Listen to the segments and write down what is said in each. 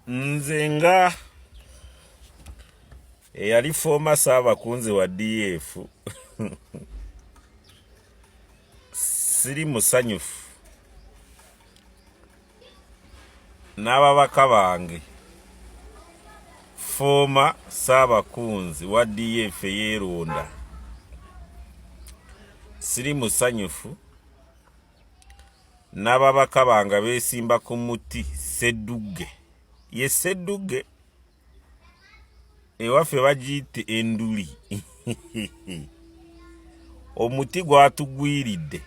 Nze nga eyali fooma saabakunzi wa DF siri musanyufu n'ababaka bange. Fooma saabakunzi wa DF eyeeronda siri musanyufu n'ababaka bange beesimba ku muti Sseddugge. Ye Sseddugge ewaffe bagiyita enduli. Omuti gwatugwiridde,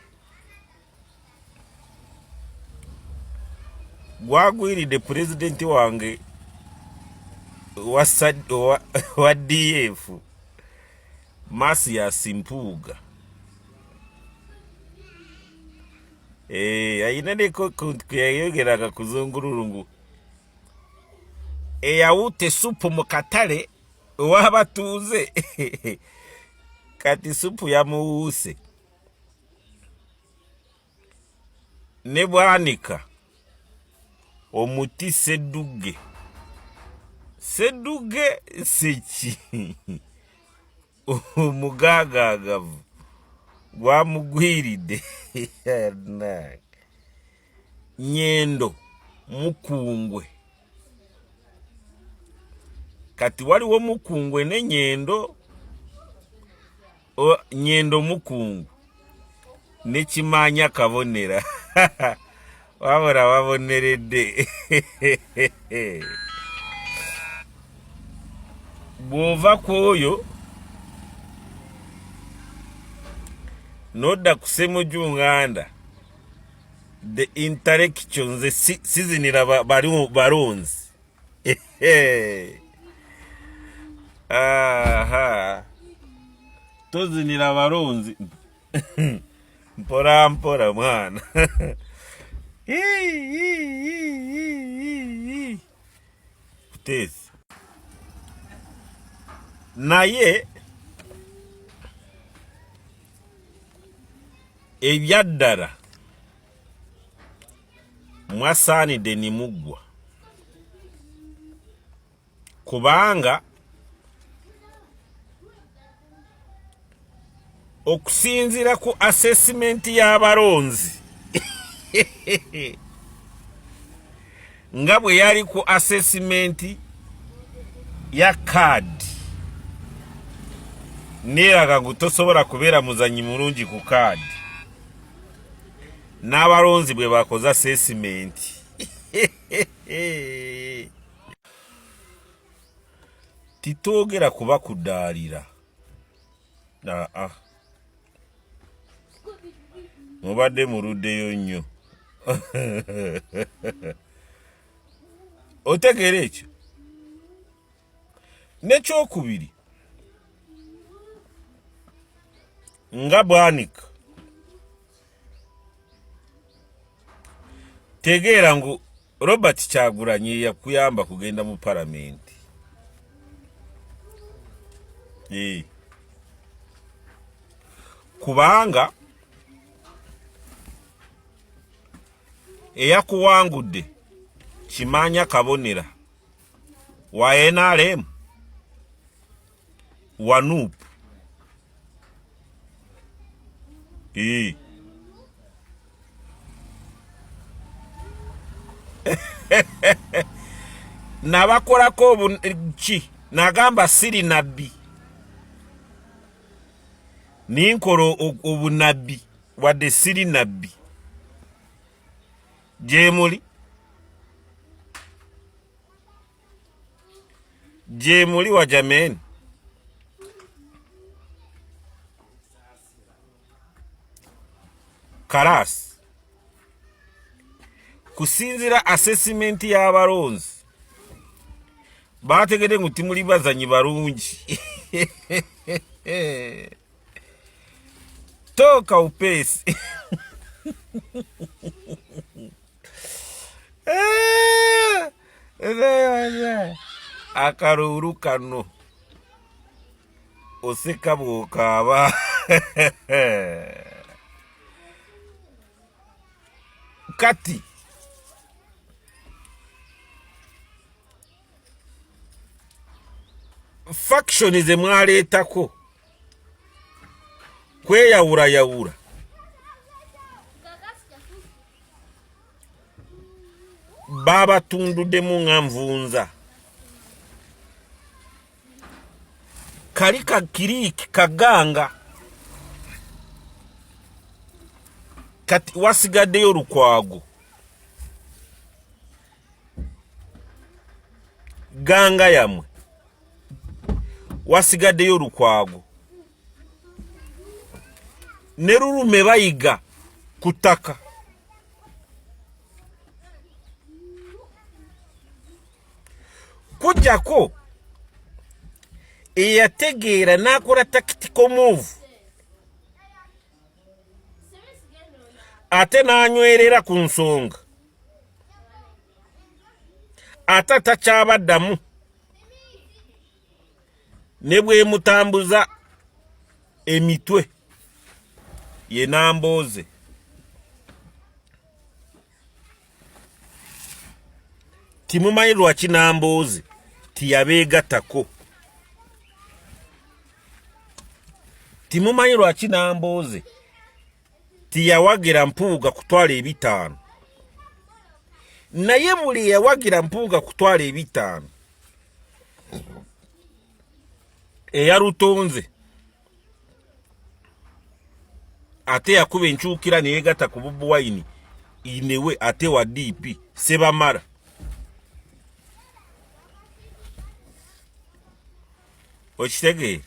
gwagwiridde pulezidenti wange wa DF Mathias Mpuuga. Eh, ayina neko kuyayogeraga kuzungururu ngu eyawuta esupu mu katale ow'abatuuze kati supu yamuwuuse ne bwanika omuti seddugge seddugge seki omugagaagavu gwamugwiridde. Nyendo mukungwe, kati waliwo mukungwe ne nyendo, nyendo mukungu ne kimanya kabonera wabula waboneredde. Bw'ova ku oyo n'odda ku Ssemuju Nganda the intellectual, nze sizinira balonzi. Aha, tozinira balonzi mpora mpora mwana. Kuteesi naye ebyaddala mwasaanidde nimuggwa, kubanga okusinziira ku assessment y'abalonzi nga bwe yali ku assessment ya kaadi neeraga ngu tosobola kubeera muzanyi mulungi ku kaadi, n'abalonzi bwe bakoze assessment titwogera kuba kudaalira. Aa, mubadde muluddeyo nnyo. Otegeera ekyo. Nekyokubiri, nga bwanika tegeera ngu Robert Kyagulanyi yakuyamba kugenda mu palamenti. Kubanga eyakuwangudde Kimanya Kabonera wa NRM wa NUP. Nabakolako ki nagamba siri nabbi, ninkola obunabbi wadde siri nabbi. Gyemuli gyemuli wajameni. Karasi kusinzira assessment y'abalonzi bategedde ngu timuli bazanyi balungi. Toka upesi. Akaluulu kano oseka bw'okaaba. Kati Faction ze mwaleetako kweyawulayawula babatunduddemu nga nvunza kali kakiriiki kaganga kati wasigaddeyo lukwago ganga yamwe wasigaddeyo lukwago ne lulume bayiga ku ttaka kujjako eyategeera n'akola tactical move ate n'anywerera ku nsonga ate atakyabaddamu ne bwemutambuza emitwe ye Nambooze. Timumanyi lwaki Nambooze tiyabeegatako. Timumanyi lwaki Nambooze tiyawagira Mpuuga kutwala ebitaano. Naye buli eyawagira Mpuuga kutwala ebitaano eyalutonze ate yakuba enkyukira neyegata ku Bobi Wine inewe ate wa DP Sebamala. Okitegeera?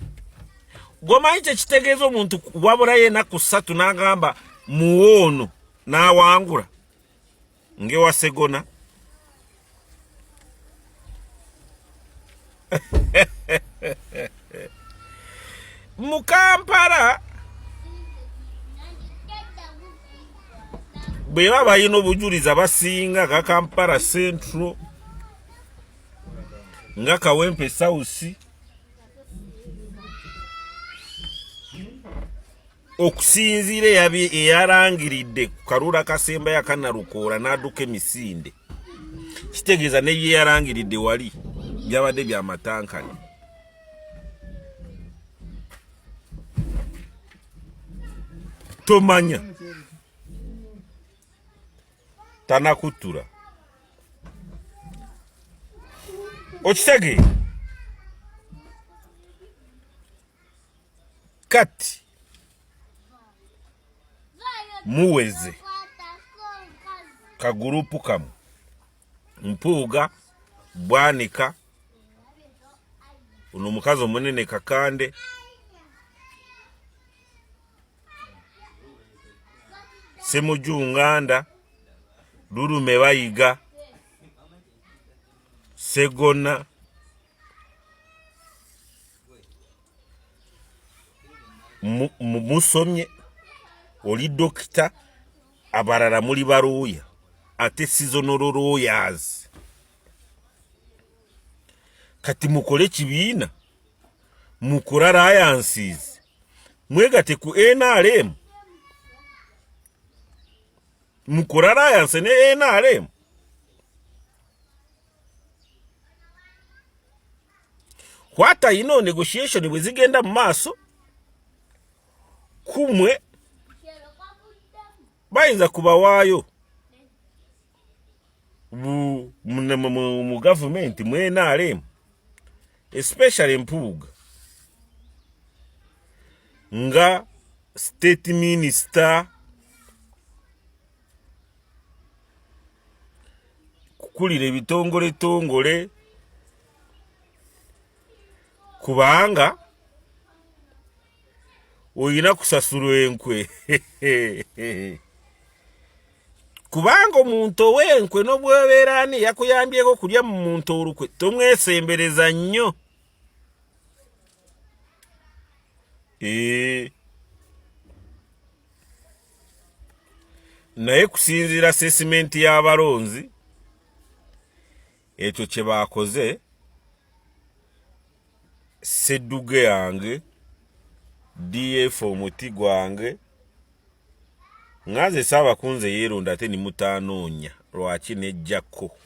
Gwomanyi kyekitegeeza omuntu wabulayo enaku ssatu n'agamba muwoono n'awangula ngewa Segona. Mu Kampala bwe baba balina obujulizi abasinga nga Kampala Central nga Kawempe South okusinziira eyalangiridde ku kalula kasembayo akanalukoora n'adduka emisinde kitegeeza ne bye yalangiridde wali byabadde bya matankane. Tomanya tanakuttula okitegeera kati muweze kagurupu kamwe Mpuuga Bwanika ono omukazi omunene Kakande Semuju Nganda Lulume Bayiga Segona Musomye oli dokita abalala muli balooya ate seasonal lawyers kati mukole ekibiina mukole alliances mwegate ku NRM mukole alliance ne NRM. What I know, negotiation bwe zigenda mu maaso kumwe bayinza kubawaayo mu gavumenti mu NRM especially Mpuuga nga state minister kukulira ebitongoletongole kubanga olina kusasulwa enkwe kubanga omuntu ow'enkwe n'obwebeera ani yakuyambyeko okulya mu muntu olukwe tomwesembereza nnyo. Naye kusinziira sesimenti y'abalonzi ekyo kye baakoze sedduge yange DF omuti gwange nganze saabakunze yeeronda ate nimutanoonya lwaki nejjako.